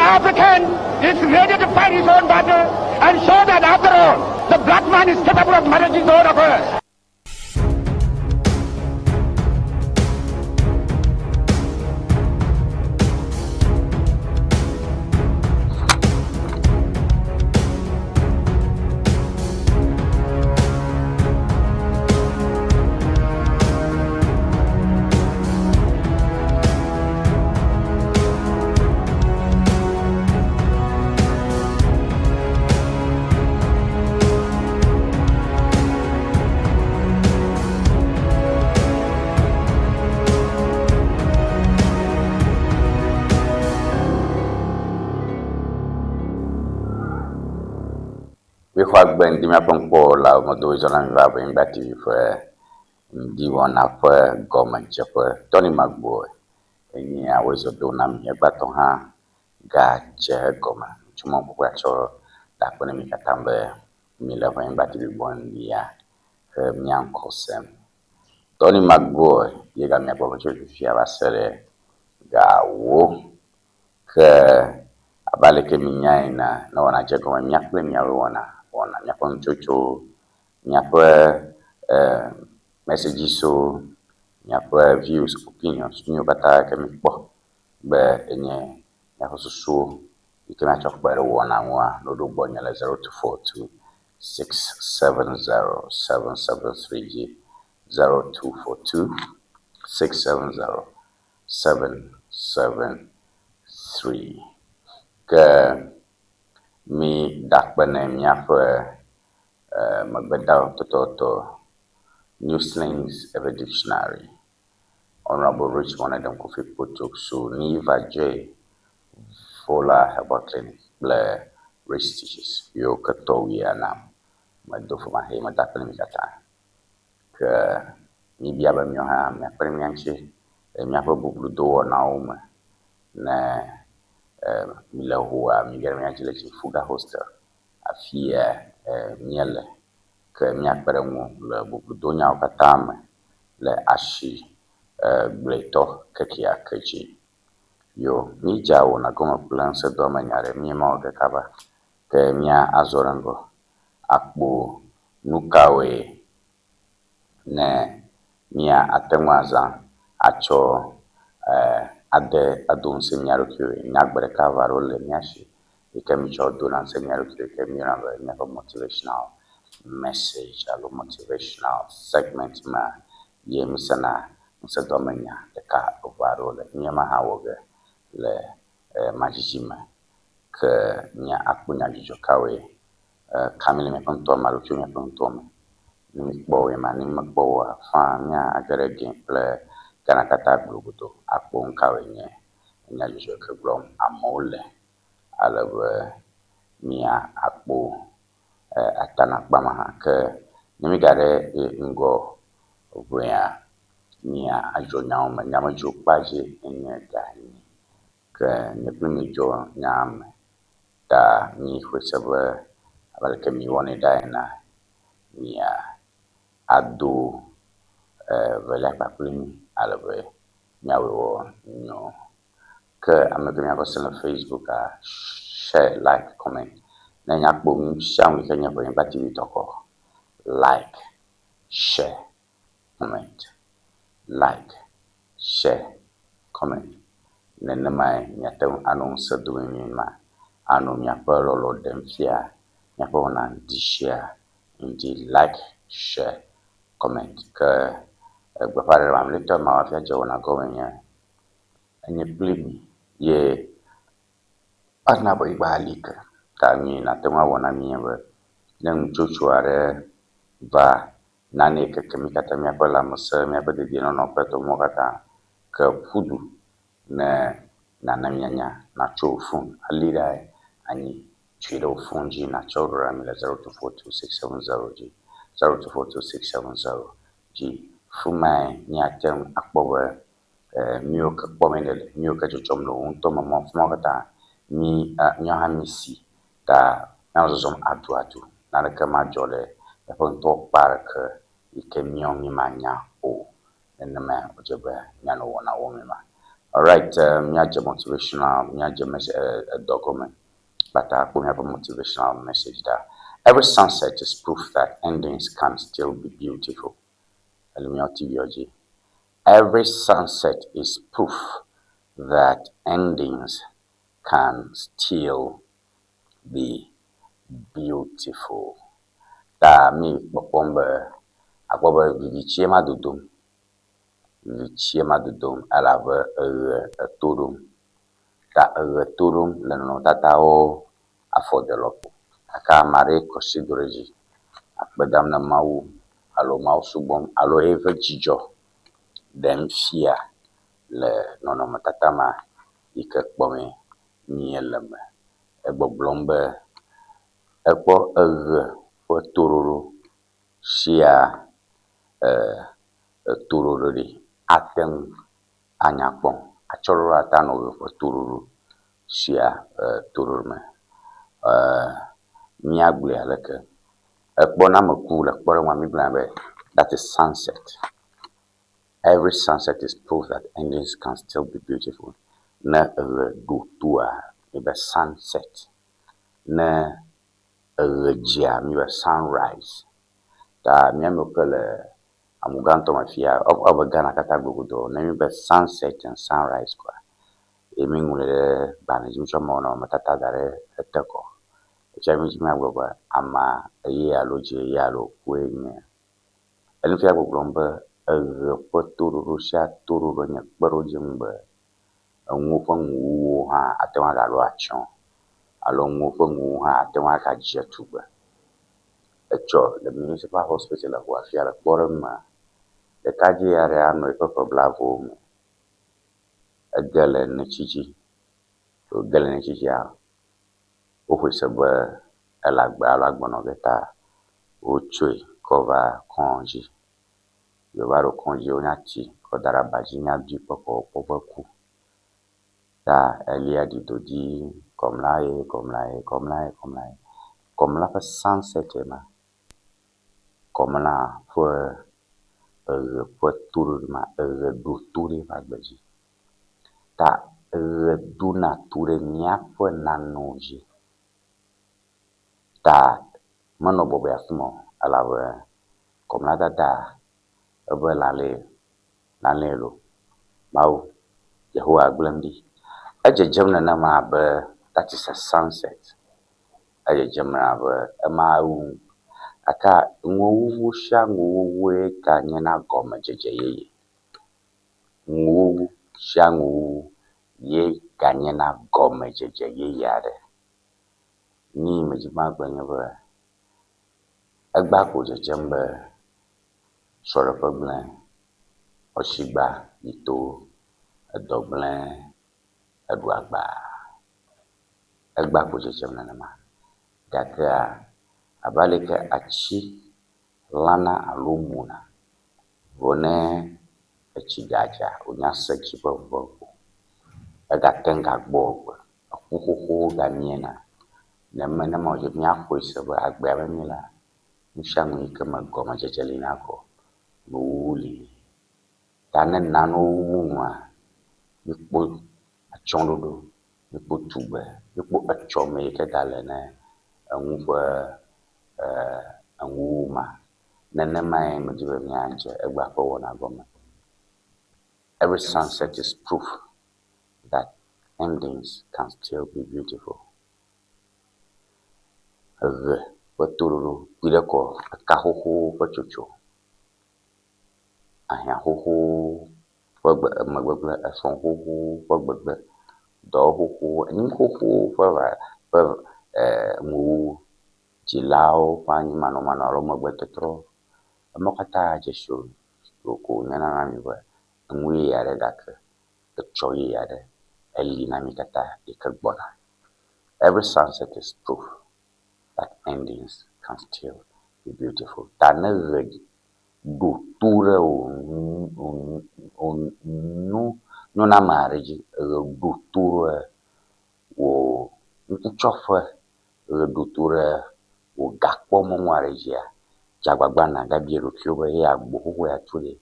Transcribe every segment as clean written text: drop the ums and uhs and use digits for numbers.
African is ready to fight his own battle and show that after all, the black man is capable of managing his own affairs. Míexɔ agbe ŋdi míaƒe ŋkpɔ le amedowo na mi va Anyigba TV ƒe ŋdiwɔna ƒe gɔmedzeƒe. Tony Magboe enye awɔe do na mi. Egbãtɔ hã gadze egɔme. Tso mɔkpɔkpɔ atsɔ da akpe na mi katã be míle Anyigba TV gbɔ ŋdia he mía ŋkɔ sem. Tony Magboe ye ga mia gbɔ tso fifia va se ɖe gawo ke abe aleke minyae ene ne wɔna dze egɔme mía kple miawoe wɔna wɔna míaƒe nutsotsowo, míaƒe messageswo, míaƒe views, opinions, nuyiwo katã ke mikpɔ be enye míaƒe susuwo yi ke míatsɔ kpe ɖe wɔna ŋua ne woɖo gbɔnye le 0242 670 773 dzi 0242 670 773. Ke mi da akpe ne míaƒe megbedawo tɔtɔtɔ New Slings eƒe dictionary, Honorable Richmond Edem Kofi Kpotokso, Niva J, Vola Herbal Clinic kple Rich Stitches yiwo ke tɔwuia nam. Medo femaxee meda akpe ne mi katã. Ke mibia be miawo hã miakpe ɖe mía ŋuti le míaƒe boblodowɔnawo me ne mile hoa mige ɖe mía dzi le Fuga Hostel. Afi ya míele ke míakpe ɖe ŋuwò le boblodonyawo katã me le asi gblɔetɔ kekeake dzi. Yo, mídze wɔna gɔme kple ŋusẽdoamenya ɖe míema wɔ ge kaba ke mía azɔ ɖe ŋgɔ akpo nu kawoe ne mía ate ŋu azã atsɔ ade ado ŋusẽ mía ɖokuiwoe. Nyagbe ɖeka eve aɖewo le mía si yi ke mítsɔ dona ŋusẽ mía ɖokuiwoe yi ke míeyɔna be míaƒe motivational message alo motivational segment ma ye mísena ŋusẽdoamenya ɖeka eve aɖewo le. Míema hã wɔ ge le madzidzi me ke mía akpɔ nyadzɔdzɔ kawoe ka mi le míaƒe nutoa me alo tso míaƒe nutoa me. Ne mikpɔ woe ma, ne mímekpɔ woa, faa mía age ɖe game kple Ghana katã globodo akpɔ nu kawoe nye nyadzɔdzɔ ke gblɔm amewo le ale be mía akpɔ atanakpa ma hã. Ke ne mígaɖe ŋgɔ ʋea, mía adzɔ nyawo me. Nyamedzokpa dzi enye ga nyi. Ke nye kple mi dzɔ nya me ta míxɔe se be abe aleke miwɔnɛ ɖa ene mía ado velia kpakple mi ale be míawɔe wɔ nyɔ. Ke ame ke míaƒe se le Facebook a share, like, comment. Ne nya kpɔ nu sia nu yi ke nye Ʋenyigba TV tɔ kɔ like, share, comment, like, share, comment. Nenemae míate ŋu anɔ ŋusẽ dom mi ma anɔ míaƒe lɔlɔ ɖem fia míaƒe wɔna ŋdi sia ŋdi like, share, comment. Ke gbeƒãɖeɖe mamlɛtɔ ma wòafia dze wɔna gɔme nye enye kpli mi ye ana be yigba ali ke. Ta mi nate ŋu awɔ na mi be ne nutsotso aɖe va nane keke mi katã míaƒe lãmesẽ, míaƒe dedienɔnɔ kple dɔmɔwo katã ke ƒu du ne nana mianya natso phone ali ɖe anyi tsoe ɖe wò phone dzi natsɔ ɖo ɖe mi le 0242670 dzi 0242670 dzi. Fi mae míate ŋu akpɔ be míwo ke kpɔm nèle, míwo ke dzɔdzɔm le wò ŋutɔ me mɔ fi mawo katã mí míawo hã mísi ta míanɔ zɔzɔm aduadu. Naneke madzɔ ɖe míaƒe ŋutɔ kpa ɖeke yi ke míawo mímanya o. Nenemae wòdze be míanɔ wɔna wɔm ma. Alright, míadze motivational, míadze message edɔ gɔme kpata akpɔ míaƒe motivational message ɖa. Every sunset is proof that endings can still be beautiful. Ele míawo TV dzi. Every sunset is proof that endings can still be beautiful. Ta mi kpɔkpɔm be akpɔ be vivitsie ma dodom, vivitsie ma dodom elabe eɣe eto ɖom. Ta eɣe to ɖom le nɔnɔmetatawo afɔde lɔƒo gake ame aɖe kɔ asi do ɖe dzi akpe dam na Mawu alo Mawu subɔm alo eƒe dzidzɔ ɖem fia le nɔnɔmetata ma yi ke kpɔmee míele me. Egbɔgblɔm be ekpɔ eɣe ƒe toɖoɖo sia etoɖoɖo ɖi ate ŋu anya kpɔ. Atsyɔ̃ɖoɖo ate ŋu anɔ ɣe ƒe toɖoɖo sia toɖoɖo me. Míagblɔe aleke? Ekpɔ ne ame ku le kpɔɖeŋua mígblɔna be that is sunset. Every sunset is proof that endings can still be beautiful. Ne eɣe ɖo toa, míbe sunset. Ne eɣe dzea, míbe sunrise. Ta mía amewo ke le amugãtɔ me fia, ewɔ abe Ghana katã globodo ne míbe sunset and sunrise koa, ye míŋlɔe ɖe gbalẽ dzi mítsɔ nɔnɔmetata da ɖe ete kɔ. Efia mídzi míagblɔ be amea eye alo dze ye alo kue nye. Enu fia gbɔgblɔm be eɣe ƒe toɖoɖo sia toɖoɖo nye kpeɖodzi ŋu be enuwo ƒe nuwuwuwo hã ate ŋu agaɖo atsyɔ̃ alo enuwo ƒe nuwuwu hã ate ŋu agadze tugbe. Etsɔ le municipal hospital le Ʋuafia le kpɔɖeŋu mea, ɖekadze aɖe anɔ eƒe ƒe blaevewo me. Ege le neti dzi. Wòge le neti dzia, woxɔe se be ele agbe alo agbe nɔ ge ta wotsɔe kɔ va kɔdzi. Ye wova ɖo kɔdzi wonya tsi kɔ da ɖe aba dzi nya dui kpɔ ko wokpɔ be eku. Ta elia ɖi do dzi kɔmla ye kɔmla ye kɔmla ye kɔmla ye. Kɔmla ƒe sunset ma. Kɔmla ƒe eɣe ƒe toɖoɖo ma. Eɣe ɖo to ɖe eƒe agbe dzi. Ta eɣe dona to ɖe míaƒe nanewo dzi. Ta menɔ bɔbɔe afi ma o elabe kɔmla dada ebe lalɛ lalɛ loo. Mawu Yehowa gblẽm ɖi. Edzedzem nenema abe that is a sunset. Edzedzem abe ema wu gake nuwuwu sia nuwuwue ganyena gɔmedzedze yeye. Nuwuwu sia nuwuwu ye ganyena gɔmedzedze yeye aɖe. Nu yi medzi be magblɔe nye be egbea ko dzedzem be srɔ̃ɖeƒe gblẽ, ɔsigba yi to, edɔ gblẽ, eɖu agba. Egbea ko dzedzem nenema gakea abe ale yi ke atsi lãna alo muna vɔ ne etsi gadza wonya se tsi ƒe ʋeʋẽ ko egate ŋu gagbɔ gbe. Eku xoxowo gamiena. Nenema wòdze míaxɔe se be agbea be míelea, nu sia nu yi ke me gɔmedzedze li na ko nuwuwu li. Ta ne nanewo wu nua, míkpɔ atsyɔ̃ɖoɖo, míkpɔ tugbe, míkpɔ etsɔme yi ke gale ne enu ƒe enuwuwu ma. Nenemae medzi be míadze egbea ƒe wɔna gɔme. Every sunset is proof that endings can still be beautiful. Eɣe ƒe toɖoɖo kpui ɖe kɔ eka xoxowo ƒe tsotso, ahiã xoxowo ƒe gbe megbegble, esrɔ̃ xoxowo ƒe gbegbe, dɔwɔƒe xoxowo, nu xoxowo ƒe ƒe nuwuwu, dzilawo ƒe anyimanɔmanɔ alo megbetɔtrɔ. Emɔwo katã dzesi ko wònyena na mí be enu yeye aɖe gake etsɔ yeye aɖe eli na mí katã yi ke gbɔna. Every sunset is proof that endings can still be beautiful. Ta ne ɣe ɖo to ɖe wò nu nyɔname aɖe dzi, eɣe ɖo to ɖe wò ŋkutsɔƒe, eɣe ɖo to ɖe wò gakpɔmɔnu aɖe dzia, dze agbagba nàgabia ɖokuiwò be ye agbo xoxo ya tu ɖe,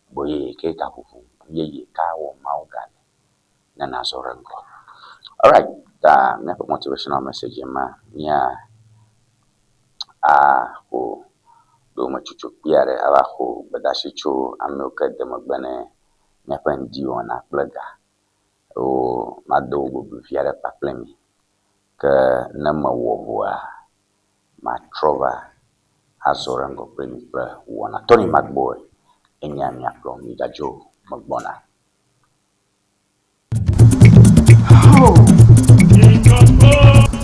agbo yeye ke gaʋuʋum, yeye ka wɔm Mawu gale. ne nazɔ ɖe ŋgɔ. Alright, ta míaƒe motivational message ma mía aƒo dometsotso kpui aɖe ava xo gbedeasi tso amewo ke de megbe ne míaƒe ŋdiwɔna kple ga. Wo mado boblo vi aɖe kpakple mi. Ke ne mewɔ vɔa, matrɔ va azɔ ɖe ŋgɔ kple mi kple wɔna. Tony Magboe enye miakplɔ mi gadzo megbɔna. Oh.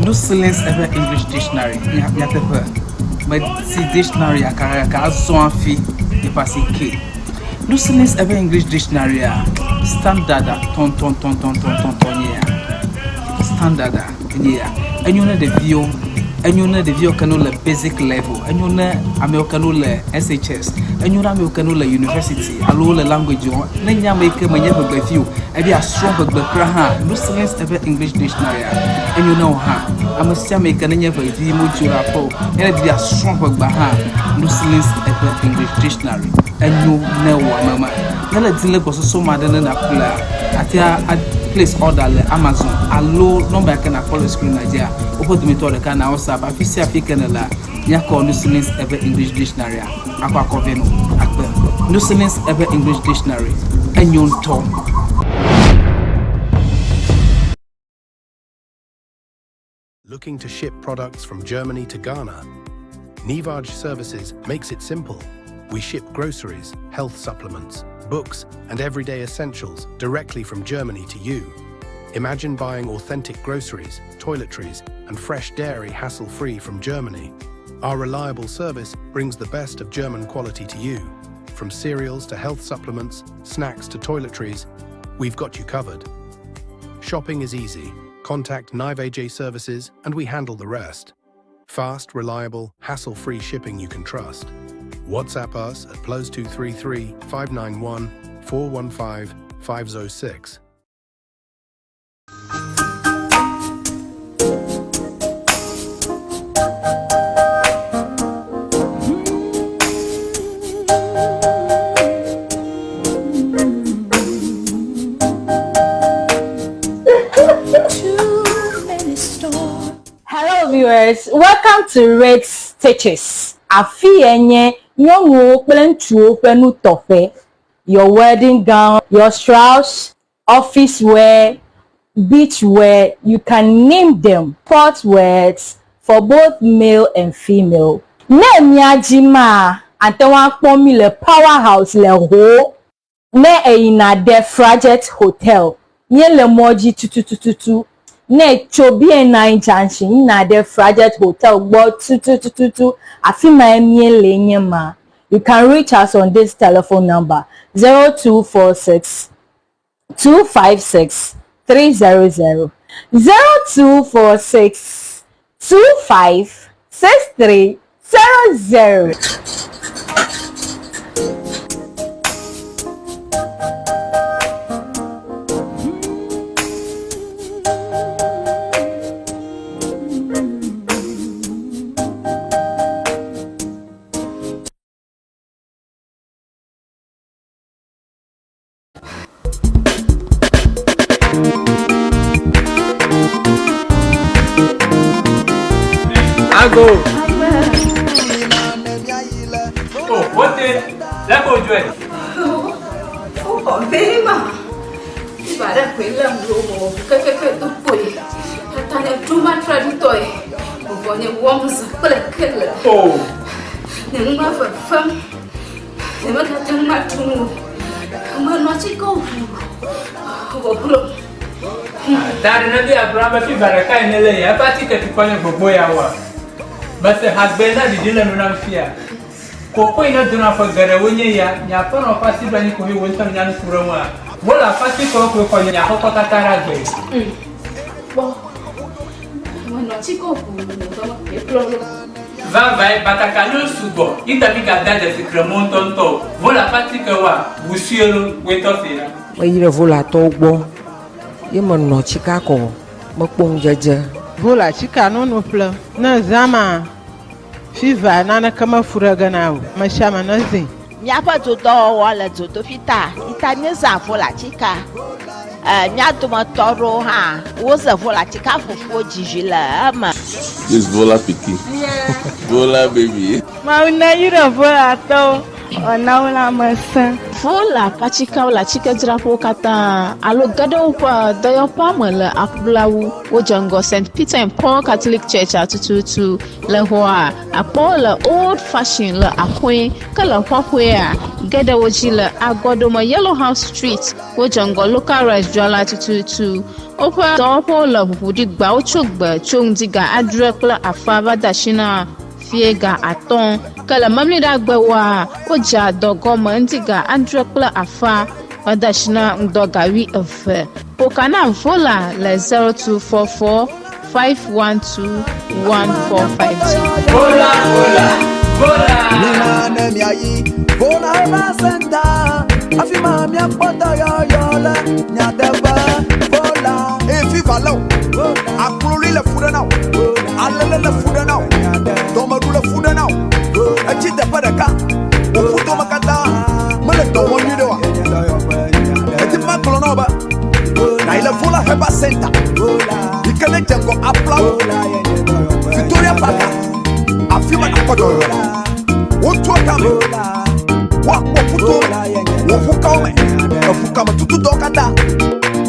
No Silence Ever English Dictionary nyateƒe meti dictionary akakaka azɔ hafi yeƒe asi ke. No Silence Ever English Dictionary a standard a tɔntɔntɔntɔntɔntɔn nye ya. Standard a enye ya. Enyo ne ɖeviwo, enyo ne ɖeviwo ke no le basic level, enyo ne amewo ke no le SHS, enyo ne amewo ke no le university alo wole language wɔm. Ne nye ame yi ke menye ʋegbevi o, ebi asrɔ̃ ʋegbe kura hã, No Silence Ever English Dictionary a enyo ne wò hã. Ame sia ame yi ke nenye ʋevi modzo ɖe aƒe o, ne ebi asrɔ̃ ʋegbea hã, No Silence Ever English Dictionary enyo ne wò ame ma. Ne le di le gbɔsɔsɔ ma ɖe ne nàƒlea, àte a place order le Amazon alo nɔmba yi ke nàkpɔ le screen dzia, woƒe dometɔ ɖeka na WhatsApp. Afi sia afi ke nèlea, míakɔ No Silence Ever English Dictionary a akɔ akɔ vɛ no akpe. No Silence Ever English Dictionary enyo ŋutɔ. Looking to ship products from Germany to Ghana? Nivaj Services makes it simple. We ship groceries, health supplements, books, and everyday essentials directly from Germany to you. Imagine buying authentic groceries, toiletries, and fresh dairy hassle-free from Germany. Our reliable service brings the best of German quality to you. From cereals to health supplements, snacks to toiletries, we've got you covered. Shopping is easy. Contact Nivaj Services and we handle the rest. Fast, reliable, hassle-free shipping you can trust. WhatsApp us at +233 591 415 506. Hello viewers, welcome to Red Stitches. Afi ye nye nyɔnuwo kple ŋutsuwo ƒe nutɔƒe. Your wedding gown, your shrouds, office wear, beach wear, you can name them. Sport wears for both male and female. Ne mía dzi maa, ate ŋu akpɔ mí le Power House le Ho. Ne eyina ɖe Frajet Hotel, míele mɔ dzi tutututu. Ne tso BNI Junction yina ɖe Frajet Hotel gbɔ tutututu, afi mae míele nye ma. You can reach us on this telephone number 0246 256 300 0246 25 6300. Ago. Oh, wote. Lẹ́kọ̀ọ́ ojú ẹ̀. Ó bema. Ibara kwela mlomo kekeke tupoe. Tatane tuma tradutoe. Ubonye womza kule kele. Oh. Ne ngma fam. Ne ma katang ma tunu. Ma no chiko. Wo klo. Tari na bí Abraham fi baraka yìí nílẹ̀ yẹn, ẹ bá ti tẹ̀sí kọ́nyẹ gbogbo ya wa. Bẹ́sẹ̀ àgbẹ̀ náà dìde lẹ́nu náà fi à. Kòkó yìí náà dùn afọ gẹ̀rẹ̀ wọ́n nyẹ ya, nyàtọ̀ náà fásitì bá ní kò hí wọ́n tán nyànú kúrẹ́ wọn a. Wọ́n là fásitì kọ́ kó kọ́ nyà kọ́kọ́ kátàrà gbẹ̀. Bo. Ma no chiko ku. E klo. Vavae bataka ní sugbɔ itabi ka da jesi kremo ŋutɔŋutɔ wọ́n là fásitì kɛ wa wusuelo wetɔ si la. Meyi ɖe volatɔwo gbɔ ye menɔ tsika kɔ mekpɔ ŋudzedze. Vola tsika nunu ƒle ne zãma fiva naneke mefu ɖe ge na o. Ame sia ame ne zĩ. Míaƒe dzodɔwɔwɔ le dzodoƒi ta Ta míezã volatika. E, mía dometɔ aɖewo hã woze volatika fufu dzi vi le eme. This Vola pikin. Yeah. Vola baby. Mawu neyra Volatɔwo, wòana wo lãmesẽ. Vola ƒe atikewo le atikedzraƒewo katã alo ge ɖe woƒe dɔyɔƒea me le aƒlawu. Wodze ŋgɔ St. Peter and Paul Catholic Church-a tututu. Le xɔa, akpɔ wo le Old Fashion le Axoe, ke le xɔxɔea, ge ɖe wo dzi le Agɔɖome Yellow House Street. Wodze ŋgɔ Local Rice dzrala tututu. Woƒe dɔwɔƒewo le ʋuʋu ɖi gbeawo tso gbe tso ŋdi ga adre kple afã va de asi na fiẽ ga atɔ̃. Ke le Memleɖagbewoa, wodzea dɔ gɔme ŋdi ga adre kple afã va de asi na ŋdɔ ga wuieve. Ƒo ka na Vola le 0244 512 145 dzi. Vola, vola, vola. Mina ne miayi Vola Herbal Center, afi ma miakpɔ dɔyɔyɔ le nyateƒe. Vola. Eye fiva lé wò, akloli le fu ɖe na wò, alele le fu ɖe na wò, dɔmeɖu le fu ɖe na wò, etsi teƒe ɖeka, wò ƒudome katã mele dɔ wɔm nyuiɖe oa? Edi be magblɔ na wò be nàyi le Vola Herbal Center yi ke nedze ŋgɔ Aflawo, Victoria Park, afi ma nàkpɔ dɔyɔyɔ le. Wotua kame, woakpɔ ƒuto, wò ʋukawo me, eʋukame tutudɔwo katã.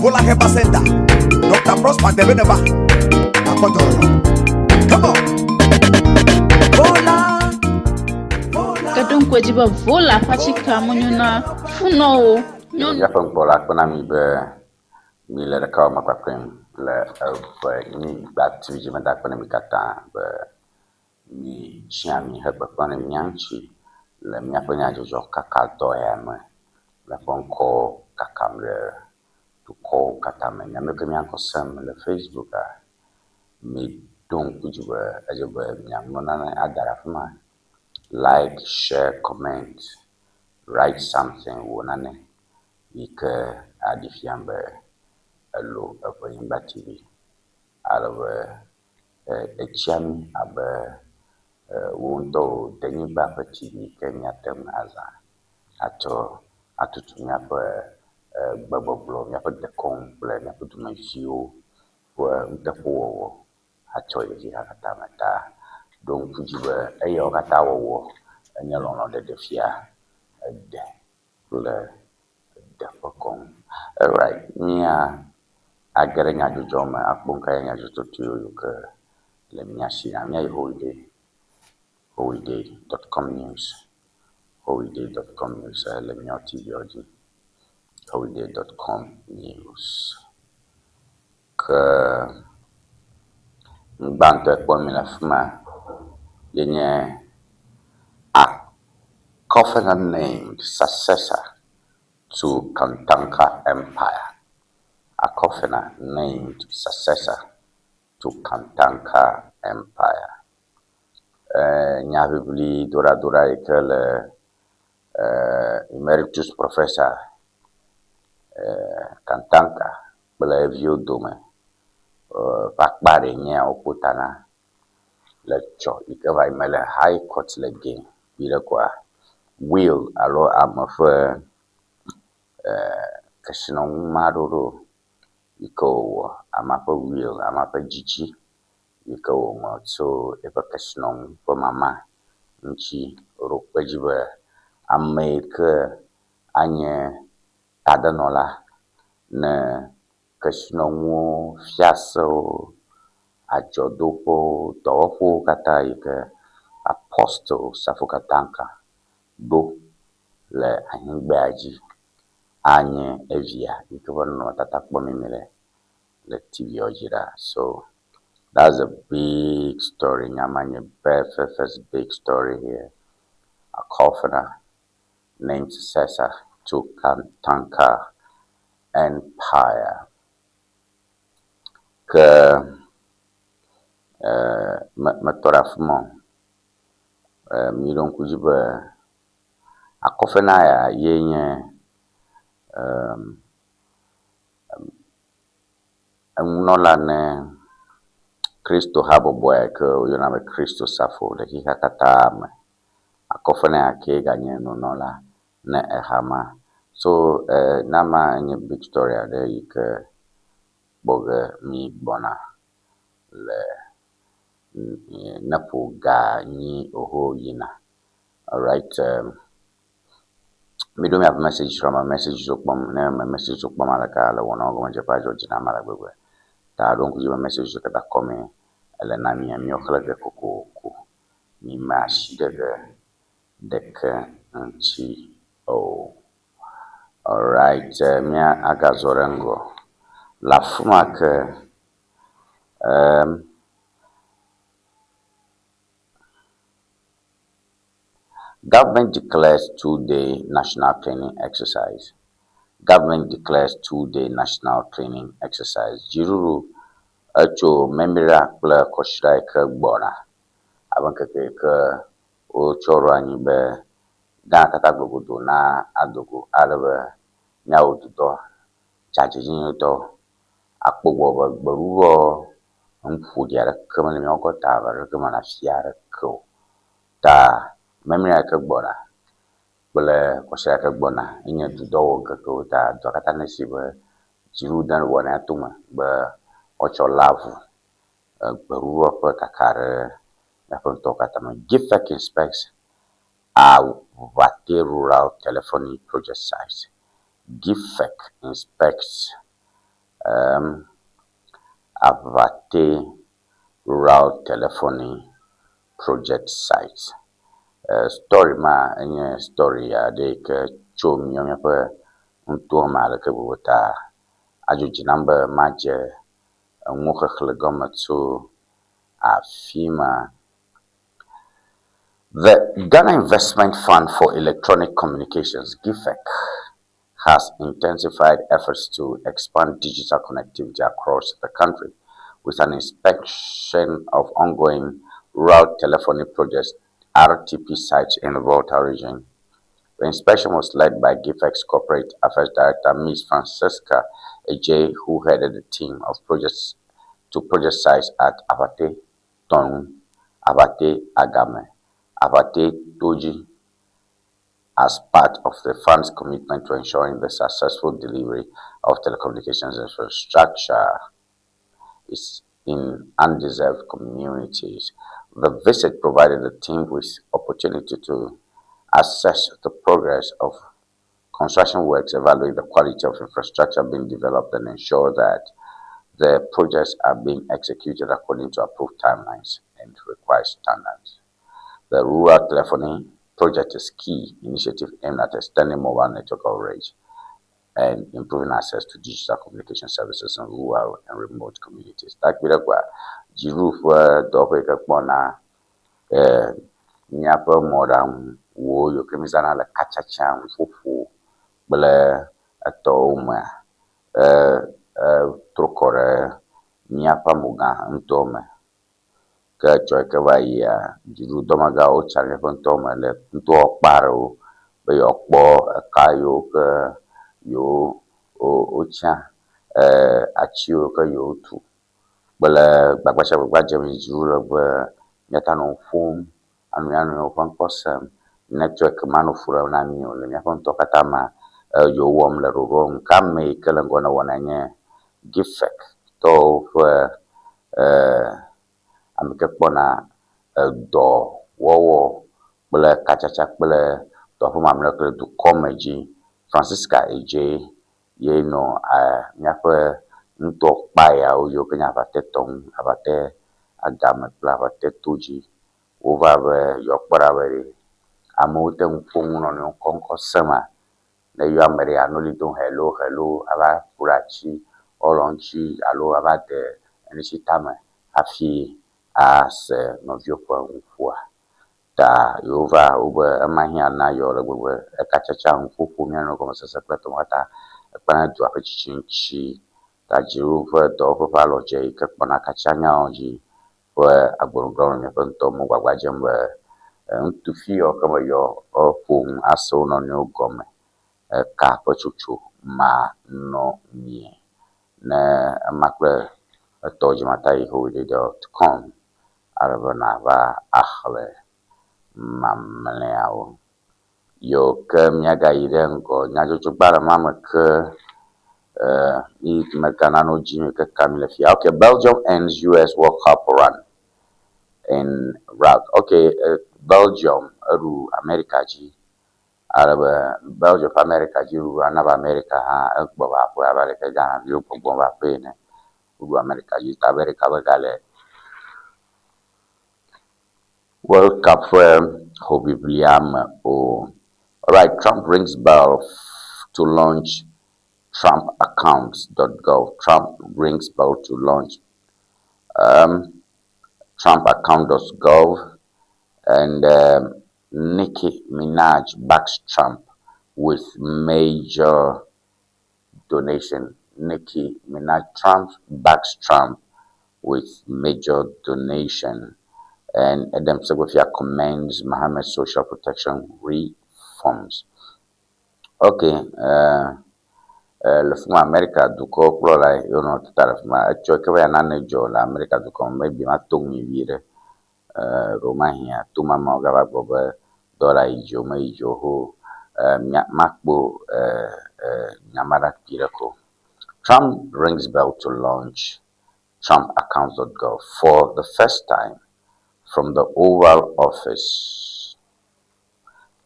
Vola Herbal Center, Dr. Prosper Debe neva, nàkpɔ dɔyɔyɔ. Come on! Vola. Ke ɖo ŋku edzi be Vola ƒe atikea menyo na funɔwo. Nyɔnu. Míaƒe ŋkɔ la kpena mí be mi le ɖekawɔme kpakplim le eve nyigba TV dzi meda akpe na mi katã be mi tsia mi hekpekpem ɖe mía ŋuti le míaƒe nyadzɔdzɔ kaka dɔ ya me. Míaƒe ŋkɔ kakam ɖe dukɔwo katã me. Miawo ke mía ŋkɔ sem le Facebooka, miɖo ŋku dzi be edze be miaŋlɔ nane ada ɖe afi ma. Like, share, comment, write something, wɔ nane yi ke aɖi fia be elo Eʋenyigba TV ale be etsia mí abe wò ŋutɔ wò denyigba ƒe TV yi ke míate ŋu azã atsɔ atutu míaƒe gbegbɔgblɔ, míaƒe dekɔnu kple míaƒe dumeviwo ƒe nuteƒewɔwɔ atsɔ yi xexea katã me ta ɖo ŋku dzi be eyawo katã wɔwɔ enye lɔlɔ̃ɖeɖefia ede kple edeƒe kɔnu. Alright, mía age ɖe nyadzɔdzɔ me akpɔ nu ka ye nyadzɔdzɔ yi ke le mía si. Míayi holiday, holiday.com news, holiday.com news le míawo TV dzi, holiday.com news. Ke nu gbãtɔe kpɔm mi le afi ma ye nye a covenant named successor to Kantanka Empire. Akofena named successor to Kantanka Empire. Nyaʋiʋli doɖadoɖa yi ke le emeritus professor Kantanka kple eviwo dome ƒe akpa ɖe nye ya wokpo ta na le tsɔ yi ke va yi me le High Court le Ge kpui ɖe koa will alo ame ƒe kesinɔnu maɖoɖo yi ke wòwɔ, amea ƒe will, amea ƒe dzidzi yi ke wòŋlɔ tso eƒe kesinɔnu ƒe mama ŋuti ɖo kpe edzi be ame yi ke anye tadenɔla ne kesinɔnuwo, fiasewo, adzɔdoƒewo, dɔwɔƒewo katã yi ke Apostle Safo Kantanka ɖo le anyigbea dzi anye evia yi ke ƒe nɔnɔmetata kpɔm mi le le TV dzi ɖa. So that's a big story. Nya ma nye first big story here. Akofena named successor to Kantanka Empire. Ke metɔ ɖe afi ma o. Miɖo ŋku dzi be Akofena ya ye nye enunɔla ne Kristo habɔbɔ ya ke woyɔna be Kristo Safo le xexea katã me. Akofena ya kee ganye nunɔla ne eha ma. So eh, nama enye big story aɖe yi ke kpɔ ge mi gbɔna le neƒo ga nyi oho yina. Alright, mi ɖo miaƒe message srɔ̃ me message so kpɔm ne me message so kpɔm aleke le wɔna gɔmedzeƒe adzɔ dzi na ame ale gbegbe. Ta ɖo ŋku dzi be message so katã kɔmee ele na mia míawo xlẽ ge kokoko. Mi me asi ɖe ge ɖeke ŋuti o. Alright, mía agazɔ ɖe ŋgɔ. Le afi ma ke Government declares two-day national cleaning exercise. Government declares two-day national cleaning exercise. Dziɖuɖu etso Memira kple Kɔsiɖa yi ke gbɔna abe ŋkeke yi ke wotsɔ ɖo anyi be Ghana katã gblɔ na ado go ale be míawɔ dudɔ dzadzɛnyenyetɔ akpɔ gbɔ be gbeɖuɖɔ enu ƒoɖi aɖeke mele míawo kɔta alo aɖeke mele afi aɖeke o. Ta Memira yi ke gbɔna kple Kɔsiɖa yi ke gbɔna enye dudɔwɔŋkekewo ta dua katã nesi be dziɖuɖu de wɔna tome be woatsɔ lé avu gbeɖuɖɔ ƒe kaka ɖe míaƒe ŋutɔwo katã me. GIFEC inspects Avate Rural Telephony Project sites. GIFEC inspects Avate Rural Telephony Project sites. Story ma enye story aɖe yi ke tso míawo míaƒe ŋutoa me aleke gbegbe ta adzɔ dzi nam be madze enuxexlẽ gɔme tso afi ma. The Ghana Investment Fund for Electronic Communications, GIFEC, has intensified efforts to expand digital connectivity across the country with an inspection of ongoing rural telephony projects RTP sites in the Volta region. The inspection was led by GIFEC's Corporate Affairs Director, Ms. Francesca Ejay, who headed the team of projects to project sites at Avate Tonu, Avate Agame, Avate Toji, as part of the fund's commitment to ensuring the successful delivery of telecommunications infrastructure is in undeserved communities. The visit provided the team with opportunity to assess the progress of construction works, evaluate the quality of infrastructure being developed, and ensure that the projects are being executed according to approved timelines and required standards. The rural telephony project is key initiative aimed at extending mobile network coverage and improving access to digital communication services in rural and remote communities. Takpi ɖe koa, dziɖuɖu ƒe dɔwɔƒe yi ke kpɔna míaƒe mɔɖaŋuwo yiwo ke mízãna le katsatsa, nuƒoƒo kple etɔwo mea, etrɔ kɔ ɖe míaƒe amogã ŋutɔ me. Ke etsɔ yi ke va yia, dziɖuɖudɔmegãwo tsa le míaƒe ŋutɔ me le ŋutɔa kpa aɖewo be yewoakpɔ eka yiwo ke yewo wotsia, atsi yiwo ke yewotu kple gbagba sia gbagba dzem dziɖuɖu le be míate nɔ nu ƒom anɔ mía nɔewo ƒe ŋkɔ sem. Network manɔ fu ɖem na mí o le míaƒe ŋutɔ katã mea, yewo wɔm le ɖoɖoa nu. Ke ame yi ke le ŋgɔ na wɔna nye GIFEC tɔwo ƒe ame yi ke kpɔna edɔwɔwɔ kple katsatsa kple dɔwɔƒe mamlɛwo kple dukɔme dzi. Francisca Ejay ye nɔ míaƒe ŋutɔ kpa yawo yiwo ke nye Avate Tɔnu, Avate Agame kple Avate Todzi. Wova be yewoakpɔ ɖa be ɖe amewo te ŋu ƒo nu nɔnɔewo ŋkɔŋkɔ sema. Ne eyɔ ame ɖe anɔ ɣli dom hello hello ava ƒo ɖe atsi woalɔ ŋuti alo ava de enutsi tame hafi ase nɔviwo ƒe nuƒoa. Ta yewova wobe ema hiã na yewo le gbegbe. Ekatsatsa, nuƒoƒo, mía nɔewo gɔmesese kple etɔwo katã ekpena ɖe dua ƒe tsitsi ŋuti. Ta dziɖuɖu ƒe dɔwɔƒe ƒe alɔdze yi ke kpɔna katsanyawo dzi ƒe agbenɔgblɔ le míaƒe ŋutɔ me gbagba dzem be ŋutsu yawo ke me yɔ eƒo nu ase wo nɔnɔewo gɔme eka ƒe tsotso manɔ mie. Ne ema kple etɔwo dzi mata yi howdy.com ale be nava axlẽ mamlɛawo. Yo ke míagayi ɖe ŋgɔ nyadzɔdzɔgbalẽ ma me ke eh, yi megana no dzi mi ke ka mi le fia. Okay, Belgium ends US World Cup run in route. Okay, Belgium eɖu America dzi. Ale be Belgium ƒe America dzi ɖuɖu ana be America hã egbɔ va aƒe abe aleke Ghana viwo gbɔgbɔm va aƒe ene. Woɖu America dzi ta America megale World Cup ƒe hoʋiʋlia me o. Alright, Trump rings bell to launch TrumpAccounts.gov. Trump rings bell to launch TrumpAccount.gov and Nicki Minaj backs Trump with major donation. Nicki Minaj Trump backs Trump with major donation. And Edem Segbefia commends Mohammed's social protection reforms. Okay, le fi ma Amerika dukɔ kplɔla ye wonɔ tata le fi ma. Etsɔ ke be yeana nane dzɔ le Amerika dukɔ me maybe mato ŋui vi ɖe. Ɖewo mahia to mamawo gava gblɔ be dɔla yi dzi o meyi dzi o ho. Makpɔ nya ma ɖa kpui ɖe ko. Trump rings bell to launch TrumpAccounts.gov for the first time from the Oval Office.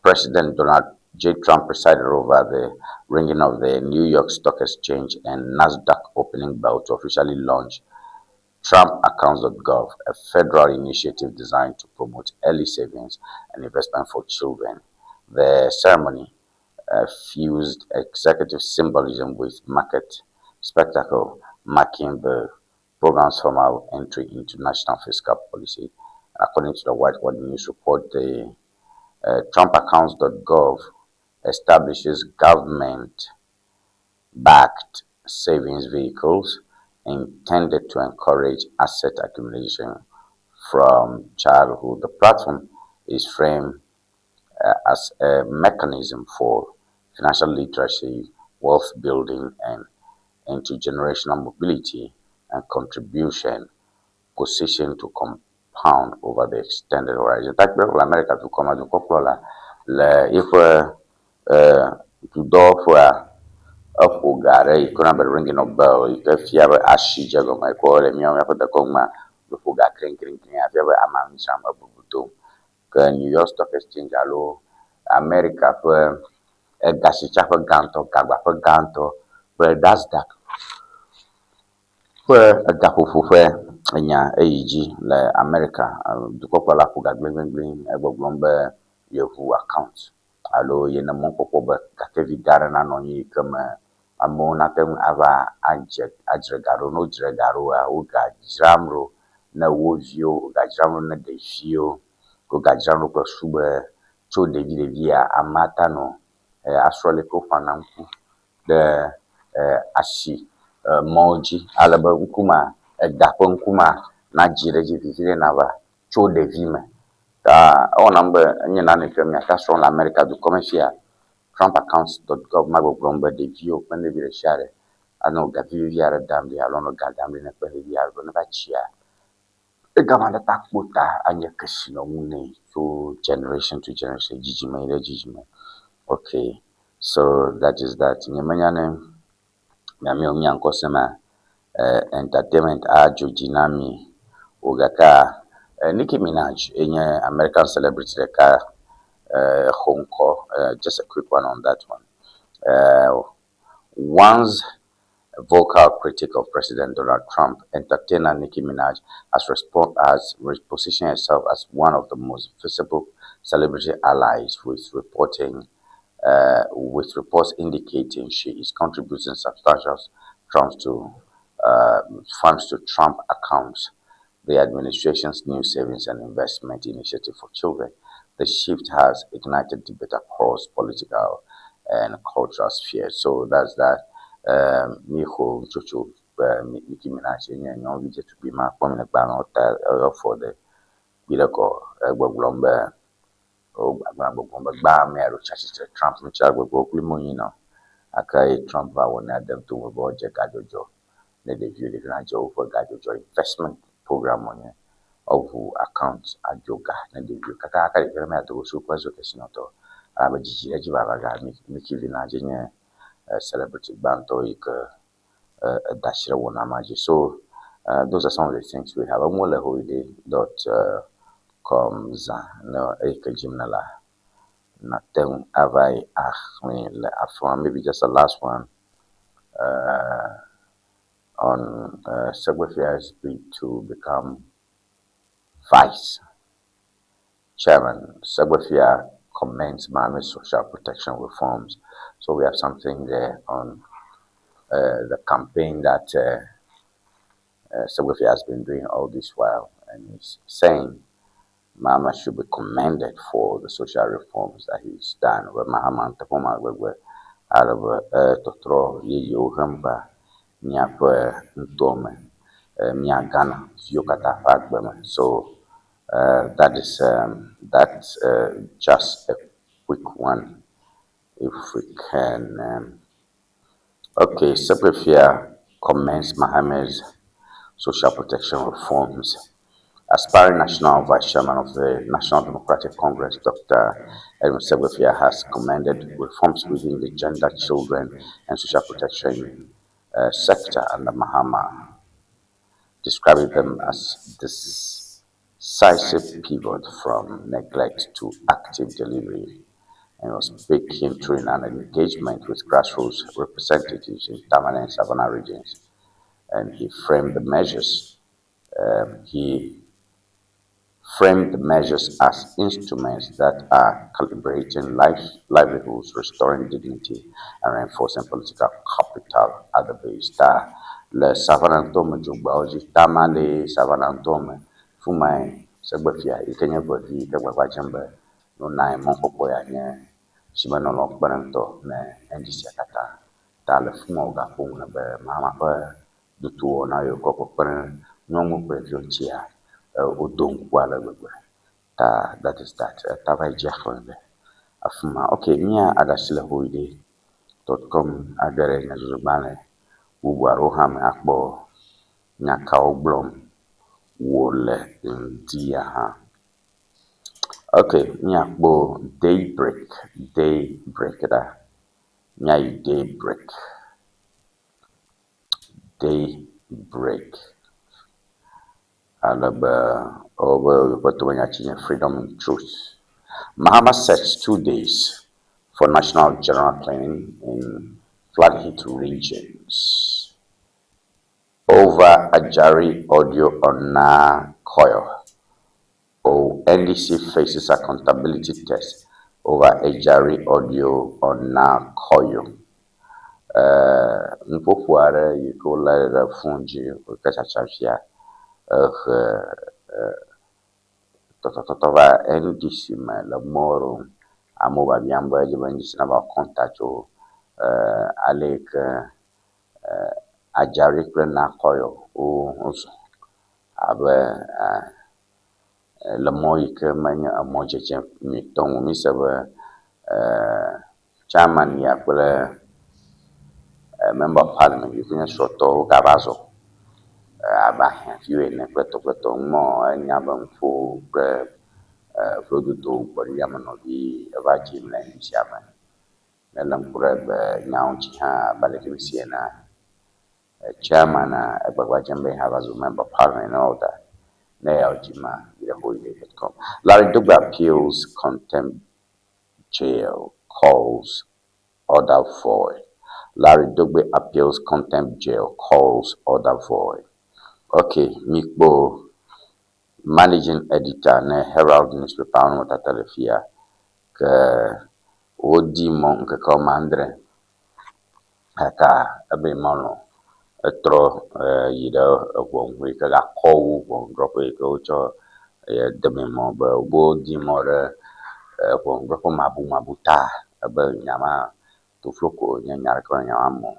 President Donald J. Trump presided over the ringing of the New York Stock Exchange and NASDAQ opening bell to officially launch TrumpAccounts.gov, a federal initiative designed to promote early savings and investment for children. The ceremony fused executive symbolism with market spectacle, marking the program's formal entry into national fiscal policy. According to the White House News report, the TrumpAccounts.gov establishes government-backed savings vehicles intended to encourage asset accumulation from childhood. The platform is framed as a mechanism for financial literacy, wealth building, and intergenerational mobility and contribution positioned to compound over the extended horizon. Tak le Amerika dukɔ me dukɔkplɔla le eƒe dudɔwɔƒea eƒo ga ɖe yi ke woyɔna be ringing of bell yi ke fia be asi dze gɔme yi ke le míawo míaƒe dekɔnu mea ƒo ga krinkrinkrin afia be amea nu dzram ebubu dom. Ke New York Stock Exchange alo Amerika ƒe egasitsaƒe gãtɔ gagbaƒe gãtɔ kple NASDAQ ƒe egaƒoƒo ƒe enya eyi dzi le Amerika. Dukɔkplɔla ƒo ga gblẽgblẽgblẽ egbɔgblɔm be yeʋu account alo yene mɔkpɔkpɔ be gakevi gã aɖe nanɔ anyi yi ke me amewo nate ŋu ava adze adzre ga ɖo. Ne wodzre ga ɖoa, wogadzram ɖo ne wo viwo, wogadzram ɖo ne ɖeviwo, wogadzram ɖo kple susu be tso ɖevi ɖevia amea ta nɔ asrɔ̃ leke woƒana ŋku ɖe asi mɔwo dzi ale be ŋku ma ega ƒe ŋku ma nadzi ɖe edzi vivi ɖe nava tso ɖevi me. Ta ewɔ nam be enye nane yi ke miate asrɔ̃ le Amerika dukɔ me fia. TrumpAccounts.gov ma gbɔgblɔm be ɖeviwo kple ɖevi ɖe sia ɖe anɔ gavi vivi aɖe dam ɖi alo anɔ ga dam ɖi ne kple ɖevi aɖe ne va tsia egama ɖe ta kpo ta anye kesinɔnu nɛ tso generation to generation dzidzime yi ɖe dzidzime. Okay, so that is that. Nyemenya ne miamiwo mia ŋkɔ sema entertainment adzo dzi na mi o gakea Nicki Minaj enye American celebrity ɖeka xɔ ŋkɔ. Just a quick one on that one. Once a vocal critic of President Donald Trump, entertainer Nicki Minaj has repositioned herself as one of the most visible celebrity allies, with reports indicating she is contributing substantial funds to Trump accounts, the administration's new savings and investment initiative for children. The shift has ignited debate across political and cultural spheres. So that's that. Miho Chocho Nicki Minaj enye nyɔnuvi dzetugbi ma kpɔm le gbalẽwo ta eyɔ fɔ ɖe kpi ɖe kɔ egbɔgblɔm be wogblɔ gbɔgblɔm be gbã ame aɖewo tsi atsitre Trump ŋuti agbegbe kpli mo nyina gake ye Trump va wɔ ne ade to me be woadze gadzɔdzɔ ne ɖeviwo ɖevi nadze woƒe gadzɔdzɔ investment program wònye eʋu account adzo ga ne ɖeviwo kakaka ɖeviwo ne ado go so kple zu kesinɔtɔ. Elabe dzidzi ɖe edzi vava ga Mickey Vinaj nye celebrity gbãtɔ yi ke eda asi ɖe wɔna ma dzi. So those are some of the things we have. Enuwo le holiday dot com zã ne eyi ke dzim nèlea, nàte ŋu ava yi axlẽe le afi ma. Maybe just the last one on Segbefia's bid to become vice chairman. Segbefia commends Mahama's social protection reforms. So we have something there on the campaign that Segbefia has been doing all this while, and he's saying Mahama should be commended for the social reforms that he's done. Be Mahama ŋutɔ ma gbegbe ale be etɔtrɔ yeyewo hem va míaƒe nutoa me, mía Ghana viwo katã ƒe agbe me. So that is that's just a quick one. If we can, okay, Segbefia commends Mahama's social protection reforms. Aspiring National Vice Chairman of the National Democratic Congress, Dr. Edwin Segbefia, has commended reforms within the gender, children, and social protection sector under Mahama, describing them as decisive pivot from neglect to active delivery. And was speaking during an engagement with grassroots representatives in Tamale and Savannah regions. And he framed the measures. He framed the measures as instruments that are calibrating life, livelihoods, restoring dignity, and reinforcing political capital at the base. Ta le Savannah ŋutɔ dzogbeawo dzi, Tamale, Savannah ŋutɔ me, fi mae Segbefia yi ke nye vevi yi ke gbagba dzem be nona ye mɔkpɔkpɔ ya nye dzimenɔnɔ kpeɖeŋutɔ ne NDC katã. Ta le fi ma wogaƒo nu le be Mahama ƒe dutowɔna yiwo kɔ kpekpe ɖe nyɔnuwo kple ɖeviwo ŋutia, wodo ŋku ale gbegbe. Ta that is that. Ta va yi dzi xlẽ le afi ma. Okay, mía aɖe asi le holiday.com age ɖe nyadzɔdzɔgbalẽ bubu aɖewo hã me akpɔ nya kawo gblɔm wole ŋdi ya hã. Okay, míakpɔ Daybreak, Daybreak ɖa. Míayi Daybreak. Daybreak. Ale be wobe woƒe tomenyatsi nye Freedom and Truth. Mahama sets 2 days for national general cleaning in flood-hit regions. Over Ajari audio on Naa Koryoo. Oh, NDC faces accountability test over Ajari audio on Naa Koryoo. Nuƒoƒo aɖe yi ke wolé ɖe fon dzi wòke tsatsa fia ehe tɔtɔtɔtɔ va NDC me le mɔ ɖom. Amewo biabiam be edze be NDC nava kɔnta tso ale yi ke Ajari kple Naa Koryoo wozɔ abe le mɔ yi ke menye emɔ dzedze nyuitɔ ŋu. Mise be chairman ya kple member of parliament yi ke nye srɔ̃tɔwo wogava zɔ abe ahiãviwo ene kple tɔ kple tɔ. Numɔ enya be nuƒo kple vlododo gbɔɖiɖiame nɔvi eva dzim le NDC me. Ne lé ŋku ɖe egbe nyawo ŋuti hã abe ale ke misi enea, chairman egbagba dzem be yeava zu member of parliament and all that. Ne ya wòdzi ma, yi ɖe holiday.com. Larry Dogbe appeals contempt jail calls order void. Larry Dogbe appeals contempt jail calls order void. Okay, mikpɔ managing editor ne Herald newspaper wo tata le fia ke wodi mɔ ŋkeke woame adre gake ebe melɔ̃ etrɔ yi ɖe ʋɔnu yi ke gakɔ wu ʋɔnudrɔ̃ƒe yi ke wotsɔ deme mɔ be wodi mɔ ɖe ʋɔnudrɔ̃ƒe mabumabu ta ebe nya ma tofloko nye nya ɖeke menye nya ma me o.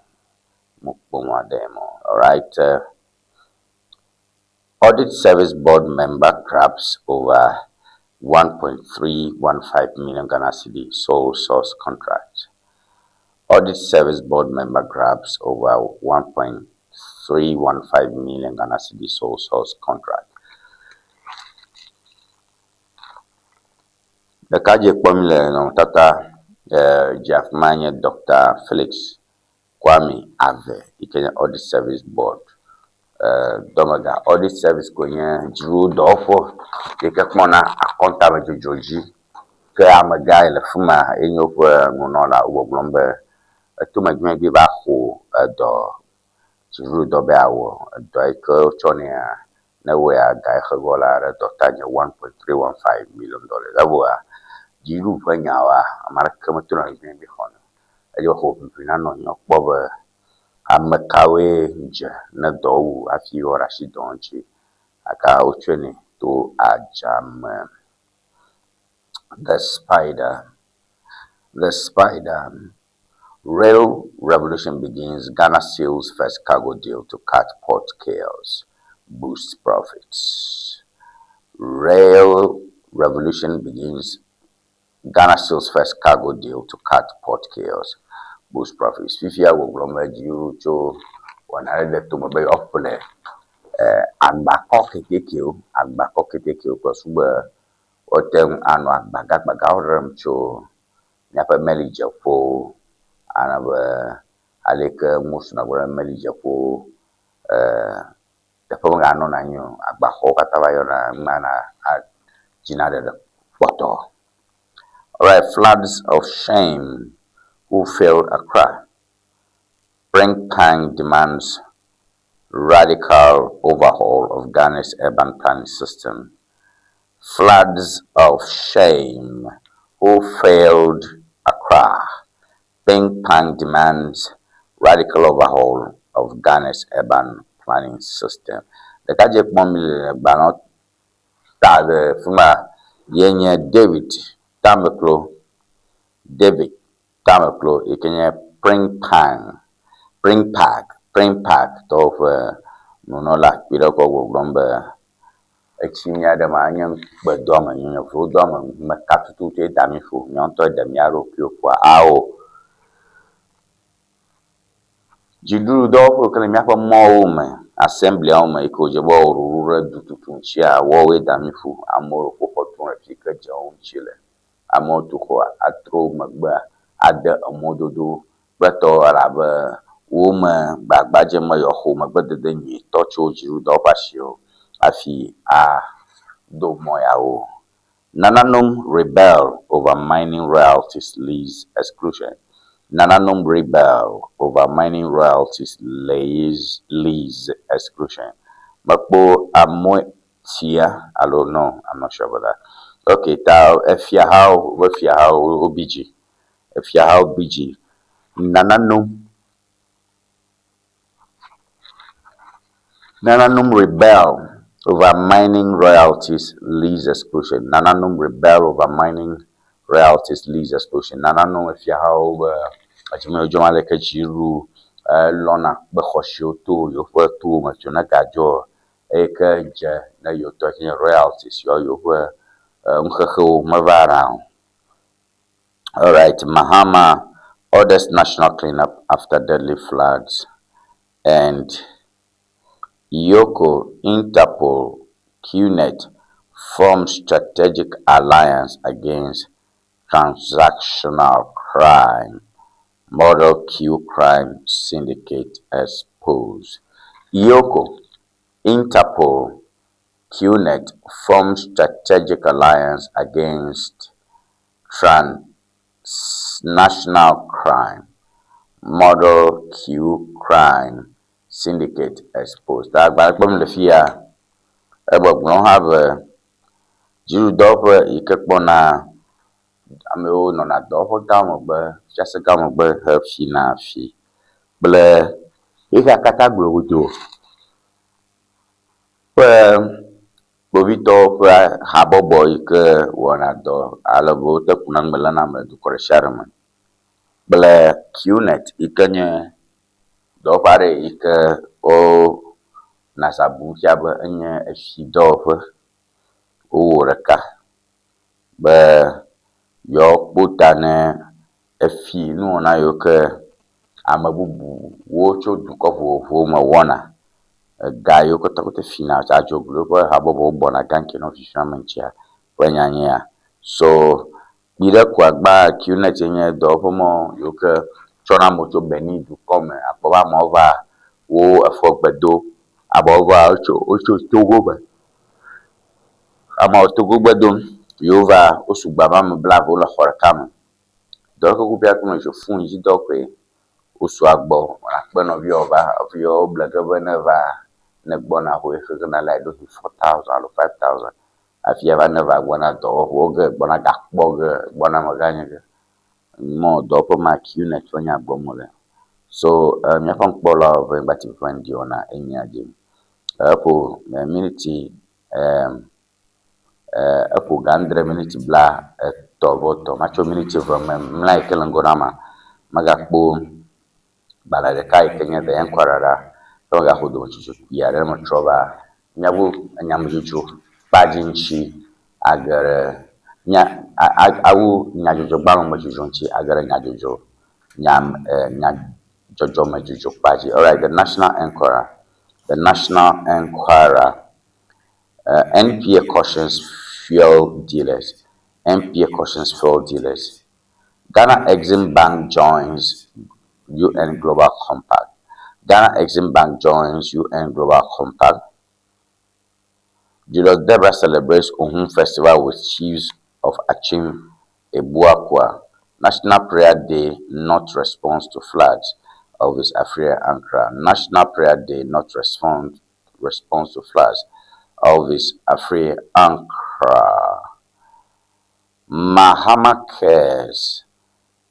Mekpɔ mɔ aɖe mɔ. Alright. Audit Service Board member grabs over 1.315 million Ghana cedi sole source contract. Audit Service Board member grabs over 1.315 million Ghana cedi sole source contract. Ɖekadze kpɔm le nɔnɔmetata dzi afi ma nye Dɔkta Felix Kwame Ave yi ke nye Audit Service Board dɔmega. Audit Service koe nye dziɖuɖudɔwɔƒe yi ke kpɔna akɔntamedzodzro dzi. Ke amegã yi le fi ma ye nye woƒe nunɔla. Wo gbɔgblɔm be eto megbemegbe va xɔ edɔ dziɖuɖudɔ be yeawɔ. Edɔ yi ke wotsɔ nɛa, ne ewɔea, ga yi xe ge woala ɖe dɔ ta nye $1.315 million. Evɔa dziɖuɖu ƒe nyawoa, ame aɖeke metona megbemegbe xɔna o. Eye hoʋiʋli nanɔ anyi woakpɔ be ame kawoe dze ne dɔ wu hafi woaɖe asi dɔ ŋuti. Gake wotsɔe nɛ to adzame. The spider, the spider. Rail revolution begins. Ghana seals first cargo deal to cut port chaos, boost profits. Rail revolution begins. Ghana seals first cargo deal to cut port chaos, boost profits. Fifia gbɔgblɔm be dziɖuɖu tso wɔna aɖe ɖe tome be yewoaƒle agbakɔ ketekewo, agbakɔ ketekewo kple su be woate ŋu anɔ agbagagbagawo ɖem tso míaƒe melidzeƒewo ale be aleke nuwo sɔna gbɔ ɖe melidzeƒewo teƒe meganɔna anyi o. Agbaxɔwo katã va yɔna numana dzina ɖeɖe kpɔtɔ. Alright, floods of shame who failed Accra. Brinkpang demands radical overhaul of Ghana's urban planning system. Floods of shame who failed Accra. Ping demands radical overhaul of Ghana's urban planning system. Ɖekadze kpɔm mi le gbalẽ ta le fi ma ye nye David Tameklo, David Tameklo yi ke nye Pring-Pang, Pring-Park, Pring-Park tɔwo ƒe nunɔla kpi ɖe kɔ gbɔgblɔm be etsi mía ɖe ma nye ŋukpedoame, nye vlodoame, meka tututue da mí ƒo, míawo ŋutɔe ɖe mía ɖokuiwo ƒoa? Ao. Dziɖuɖudɔwɔƒe yi ke le míaƒe mɔwo me, asɛmbliawo me yi ke wòdze be woawɔ ɖoɖo ɖe dututu ŋutia, woawoe da mí ƒu. Amewo le woƒe xɔ tum le fi yi ke dze wo ŋuti le. Amewo tu xɔ atrɔ wo megbea ade emɔdodo kple tɔwo elabe wo me gbagbadze me yewoaxɔ megbedede nyuitɔ tso dziɖuɖudɔwɔƒe asiwo hafi ado mɔ yawo. Nananom rebel over mining royalties lease exclusion. Nananom rebel over mining royalties lease lease exclusion. Mekpɔ amoetia alo no, I'm not sure about that. Okay, ta efia hawo be fia hawo wobi dzi. Efia hawo bi dzi. Nananom Nananom rebel over mining royalties lease explosion. Nananom rebel over mining royalties lease explosion. Nananom efiahawo be edzime dzɔm aleke dziɖuɖu elɔna kpe xɔsiwo to yewoƒe towo me tso ne gadzɔ eye ke dze ne yewotɔ nye royalties yewoa yewoƒe nuxexewo meva na o. Alright, Mahama orders national cleanup after deadly floods and Yoko, Interpol, QNet form strategic alliance against transactional crime. Model Q crime syndicate exposed. Yoko, Interpol, QNet form strategic alliance against transnational crime. Model Q crime syndicate exposed. Ta agbalẽ kpɔm le fia, egbɔgblɔm hã be dziɖuɖudɔwɔƒe yi ke kpɔna amewo nɔna dɔwɔƒe gã megbe, fiase gã megbe hefina fi kple xexea katã gblɔ godoo ƒe kpovitɔwo ƒe habɔbɔ yi ke wɔna dɔ ale be wote kuna nu me léna ame le dukɔ ɖe sia ɖe me kple QNet yi ke nye dɔwɔƒe aɖe yi ke wona za bum fia be enye etsidɔwɔƒe. Wowɔ ɖeka be yewoakpɔ ta ne efi nuwɔna yiwo ke ame bubuwo tso dukɔ vovovowo me wɔna. Ega yiwo katã wote fina adzoglo ƒe habɔbɔwo gbɔna ganke nɔ fifia me ŋutia ƒe nya nye ya. So. Kpui ɖe ko agba QNet nye dɔwɔƒe mɔ yiwo ke tsɔna amewo tso Benin dukɔ me. Akpɔ be amewo va wo efɔ gbe do. Amewo va wotso wotso Togo me. Amewo Togo gbe dom ye wova wo sugbɔ abe ame blave wole xɔ ɖeka me. Dɔwɔƒe kuku ya me foni dzi dɔ koe wosua gbɔ akpe nɔviawo va nɔviawo ble ge be ne va ne gbɔna ho xexe na la ɖo 4000 alo 5000 hafi ava ne va gbɔna dɔwɔƒewo ge gbɔna gakpɔ ge gbɔna megã nye ge mɔ dɔwɔƒe ma QNet ƒe nya gblɔm wole. So míaƒe nukpɔlawo ƒe ŋgbati ƒe ŋdi wɔna enyia dzi. Eƒo miniti eƒo ga adre miniti bla etɔ̃ vɔ etɔ̃. Matsɔ miniti eve me mla yi ke le ŋgɔ na ma megakpɔ gbalẽ ɖeka yi ke nye The Enquirer ɖa ke megaxɔ dometsotso kpui aɖe ne metrɔ va míaƒe nyamedzodzro kpadzi ŋuti age ɖe nya awu nyadzɔdzɔgbalẽ me dzodzro ŋuti age ɖe nyadzodzro nya nyadzɔdzɔme dzodzro kpadzi. Alright, The National Enquirer. The National Enquirer. NPA cautions fuel dealers. NPA cautions fuel dealers. Ghana Exim Bank joins UN Global Compact. Ghana Exim Bank joins UN Global Compact. Julius Debrah celebrates Ohum Festival with chiefs of Achim Ebuakwa. National Prayer Day not response to floods. Elvis Afriyie Ankrah. National Prayer Day not respond response to floods. Elvis Afriyie Ankrah. Mahama Cares.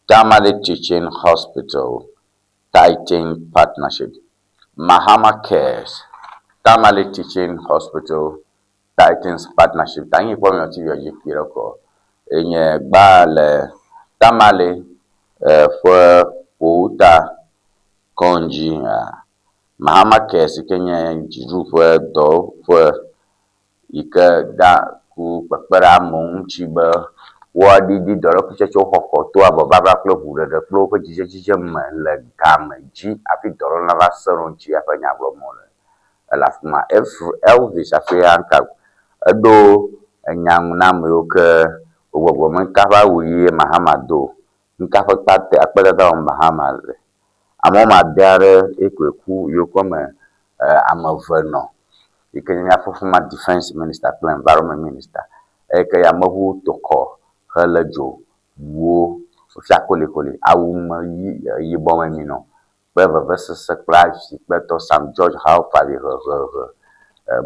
Tamale Teaching Hospital. Titan Partnership. Mahama Cares. Tamale Teaching Hospital. Titans Partnership. Tanyi kpɔ mi TV dzi kpi ɖe kɔ. Enye gba le Tamale ƒe ƒowuta kɔdzi. Mahama Cares yi ke nye dziɖuƒe dɔwɔƒe yi ke da ku kpekpe ɖe amewo ŋuti be woaɖiɖi dɔlékuitsetsewo xɔxɔ to abɔbabla kple ʋuɖeɖe kple woƒe dzidzedzidze me le game dzi hafi dɔléle nava sẽ ɖe wo ŋuti hafi nya gblɔm wole. Ele afi ma. Elvis Afriyie Ankrah eɖo enya ŋu na ame yiwo ke wogbɔgblɔm be nuka ƒe awu ɣie Mahama do, nuka ƒe akpedada wɔm Mahama le. Ame woame ade aɖe ye koe ku yiwo ke me ame eve nɔ yi ke nye míaƒe former defence minister kple environment minister eyi ke yameʋu to kɔ hele dzo ʋuwo wofia kolikoli. Awu me ɣi yibɔ me mi nɔ kple vevesese kple avi kple tɔ Sam George hawo fa avi hehehe.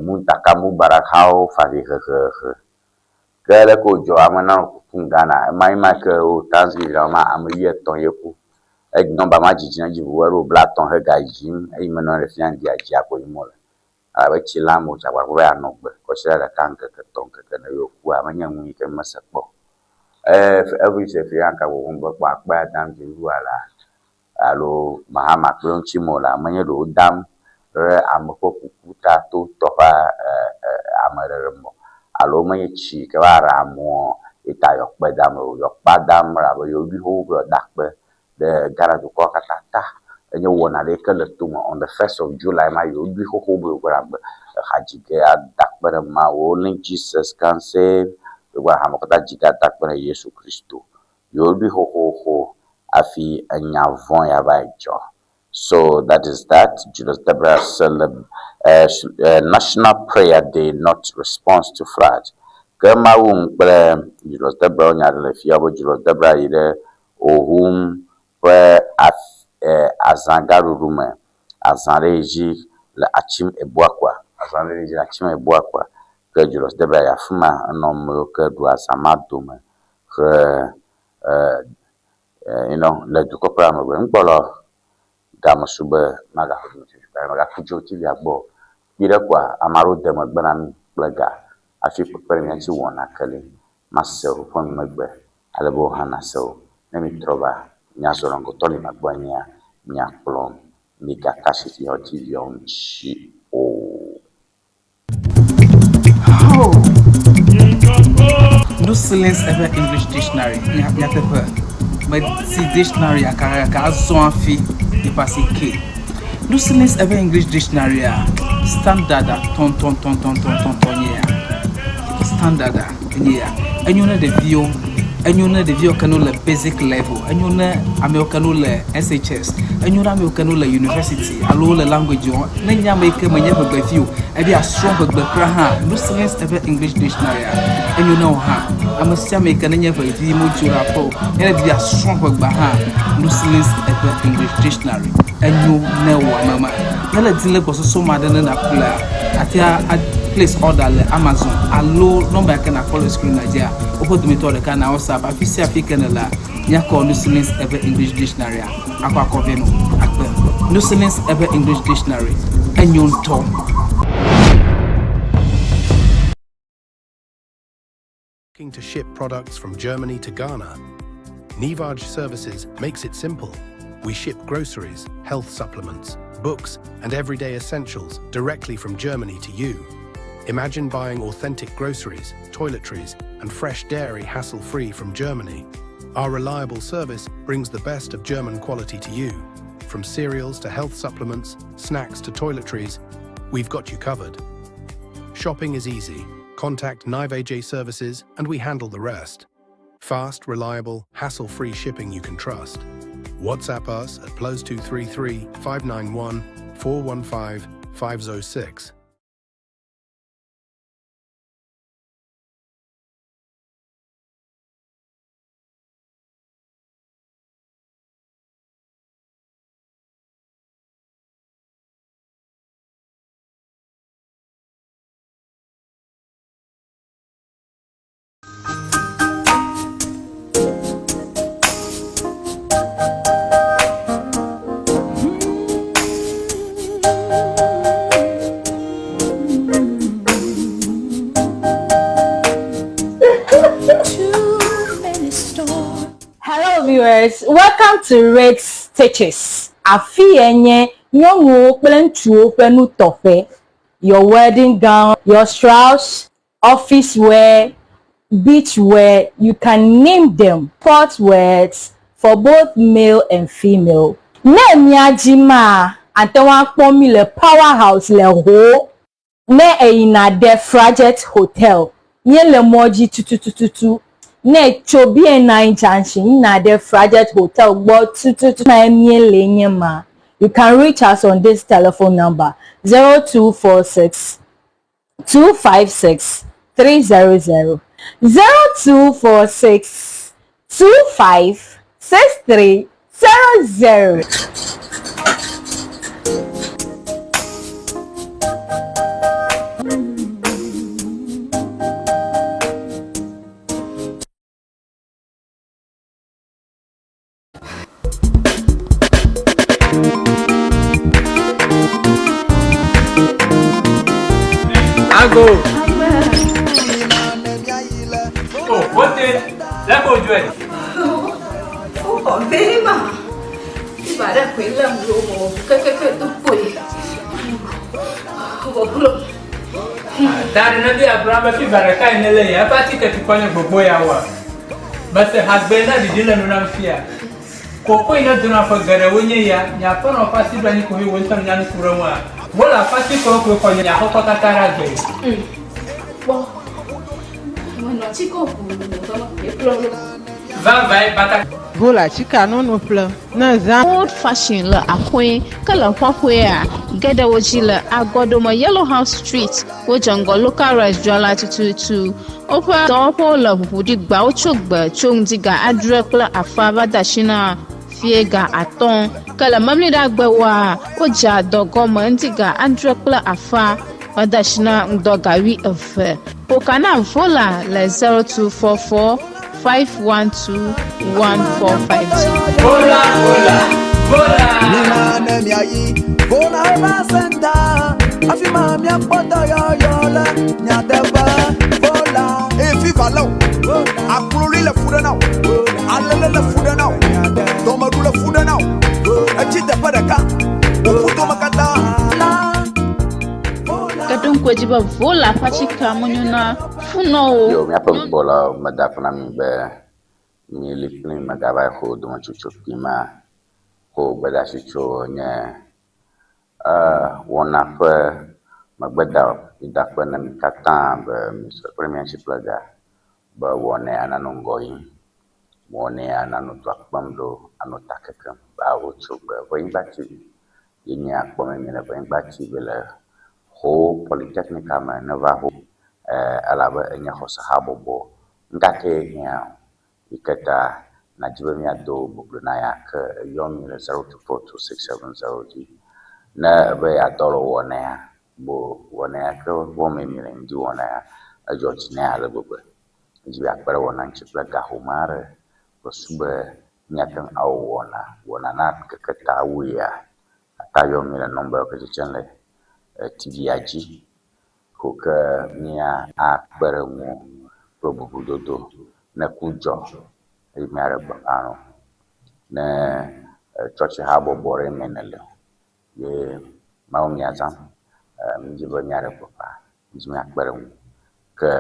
Muntaka Mubarak hawo fa avi hehehe. Ke leke wòdzɔ ame nanɔ kukum Ghana ema yi ma ke wo Thanksgiving ɖe ma ame wuietɔ̃ ye ku. Nɔmba ma dzidzi ɖe edzi ʋuu eɖo blatɔ̃ hega dzidzim eyi me nɔ anyi ɖe fia ŋdi adzia ko yim wole. Elabe tsi le amewo dze agbagba be yeanɔ gbe kɔsiɖa ɖeka ŋkeke etɔ̃ ŋkeke ene ye wòkua menye nu yi ke mese kpɔ o. Elvis Afriyie Ankrah gbɔgblɔm be kpɔ akpe dam dziɖuɖua la alo Mahama kple eŋuti me o la menye ɖe wodam ɖe ame ƒe kuku ta to tɔ ƒe ameɖeɖe me o alo menye tsi yi ke va ɖe amewo ye ta yewoakpe dam o. Yewoakpa dam elabe yewoɖoe xoxo be yewoada akpe ɖe Ghana dukɔa katã ta. Enye wɔna ɖe yi ke le tome on the 1st of July ma yewoɖoe xoxo be yewogbɔna gbe eha dzi ge ada akpe ɖe Mawu. Only Jesus can save. Yewogbɔna hame katã dzi ge ada akpe ɖe Yesu Kristo. Yewoɖoe xoxoxo hafi enya vɔ̃ ya va dzɔ. So that is that. Julius Debrah celeb National Prayer Day not response to flood. Ke Mawu kple Julius Debrah wonya ɖe le fia be Julius Debrah yi ɖe Ohum ƒe azãgaɖuɖu me. Azã ɖe yi dzi le Achim Ebuakwa. Azã ɖe yi dzi le Achim Ebuakwa. Ke Julius Debrah yi afi ma enɔ ame yiwo ke ɖu azã ma dome he le dukɔkplɔla megbe. Nukpɔla game su be magaxɔ dzometsotsokpa megaku dzo TV-a gbɔ o. Kpui ɖe koa ame aɖewo de megbe na mí kple ga hafi kpekpe ɖe mía ŋuti wɔna keli. Mase woƒe numegbe ale be wò hã nàse wo. Ne mitrɔ va míazɔ ɖe ŋgɔtɔ li magbɔ nyia miakplɔ migaka asi míaƒe TV-awo ŋuti o. Oh. No silence ever English dictionary. Nyateƒe. Meti dictionary aka azɔ hafi nipa si ke. No silence ever English dictionary a standard a tɔntɔntɔntɔntɔntɔn nye ya. Standard a enye ya. Enyo ne ɖeviwo. Enyo ne ɖeviwo ke no le basic level, enyo ne amewo ke no le SHS, enyo ne amewo ke no le university alo wole language wɔm. Ne nye ame yi ke menye ʋegbevi o, ebe yeasrɔ̃ ʋegbe kura hã, Lucilins eƒe English dictionary enyo ne wò hã. Ame sia ame yi ke nenye ʋevi medzo ɖe aƒe o, ne ele be yeasrɔ̃ ʋegbea hã, Lucilins eƒe English dictionary enyo ne wò ame ma. Ne ele dim le gbɔsɔsɔ me aɖe ne nàƒlea, àte a place order le Amazon alo nɔmba yi ke nàkpɔ le screen-a dzia, woƒe dometɔ ɖeka na WhatsApp. Afi sia afi ke nèlea, míakɔ Lucilins eƒe English dictionary-a akɔ akɔ vɛ nɔ akpe. Lucilins eƒe English dictionary enyo ŋutɔ. Looking to ship products from Germany to Ghana? Nivaj Services makes it simple. We ship groceries, health supplements, books, and everyday essentials directly from Germany to you. Imagine buying authentic groceries, toiletries, and fresh dairy hassle-free from Germany. Our reliable service brings the best of German quality to you. From cereals to health supplements, snacks to toiletries, we've got you covered. Shopping is easy. Contact Nivaj Services and we handle the rest. Fast, reliable, hassle-free shipping you can trust. WhatsApp us at +233 591 415 506. Hello viewers, welcome to Red Stitches. Afi ye nye nyɔnuwo kple ŋutsuwo ƒe nutɔƒe. Your wedding gown, your shrouds, office wear, beach wear, you can name them. Sport wears for both male and female. Ne mía dzi maa, ate ŋu akpɔ mí le Power House le Ho. Ne èyina ɖe Frajet Hotel, míele mɔ dzi tutututu. Ne ètso BNI Junction yina ɖe Frajet Hotel gbɔ tututu mae míele nye ma. You can reach us on this telephone number, 0246 256 300, 0246 25 63 00. Ago. Oh, wote, lẹ́kọ̀ọ́ ojú ẹ̀. Wokɔ vɛ ma. Fiva ɖe koe lém ɖo wɔ kekeke do kpoe. Wɔ glo. Ta ɖe ne bi Abraham be fiva ɖeka yi ne le ya eƒe atike tukɔ nye gbogbo ya wa. Mese hagbe na ɖiɖi le nu nam fia. Koko yi ne dona ƒe geɖewo nye ya, nye aƒenɔ ƒe asi ɖo anyi koe wò ŋutɔ nènya nu ku ɖe ŋua. Wole aƒe atikewo koe xɔ nye aƒekɔ katã ɖe agbe. Kpɔ. Menɔ atike ʋuu ƒe me kplɔ ɖo. Vavãe, bata. Vola tsika nono ƒle ne zã. Old fashion le axoe ke le ƒaƒoea geɖe wo dzi le agɔɖome Yellow House Street wo dze ŋgɔ Local Rice dzrala tututu. Woƒe dɔwɔƒewo le ʋuʋu ɖi gbawo tso gbe tso ŋdi ga adre kple afa va de asi na fiẽ ga atɔ ke le memliɖagbe woa wodzea dɔ gɔme ŋdi ga adre kple afa va de asi na ŋdɔ ga wuieve. Ƒo ka na Vola le 0244 512 1452. Vola, vola, vola. Mina ne miayi Vola Herbal Center afi ma miakpɔ dɔyɔyɔ le nyateƒe Vola. Eye fifa lé wò, akloli le fu ɖe na wò, alele le fu ɖe na wò, dɔmeɖu le fu ɖe na wò, etsi teƒe ɖeka, wò ƒudome katã. Ke ɖo ŋku edzi be Vola ƒe atikea menyo na funɔwo. Yo, míaƒe nukpɔlawo meda akpe na mi be mieli kplim megava yi xɔ dometsotso kpli ma xɔ gbedeasi tso nye wɔna ƒe megbeda mida akpe na mi katã be misɔ kple mia ŋuti kple ga be wɔnɛ ananɔ ŋgɔ yim. Wɔnɛa nanɔ dɔa kpem ɖo anɔ ta kekem ba wotso gbe Ʋenyigba TV ye nye akpɔme mi le Ʋenyigba TV le Ho Polytechnic me neva ho elabe enye xɔsehabɔbɔ. Ŋkakee hiã o yi ke ta nadzi be míado boblo na ya ke eyɔ mi le 0242670 dzi. Ne ebe yeadɔ le wɔnɛa bo wɔnɛa ke wɔmee mi le ŋdi wɔnɛa edzɔ dzi nɛ ale gbegbe. Edzi be yeakpe ɖe wɔna ŋuti kple ga home aɖe kple su be míate ŋu awɔ wɔna wɔna na keke ta wu ya ata yɔ mi le nɔmba yawo ke dzedzem le TV-a dzi ko ke mía akpe ɖe ŋuwò kple bubudodo ne ku dzɔ eye míaɖe gbeƒã nɔ. Ne tsɔtsi habɔbɔ ɖe me nèle ye Mawu mia zãm mídi be míaɖe gbeƒã, mídi be míakpe ɖe ŋuwò ke.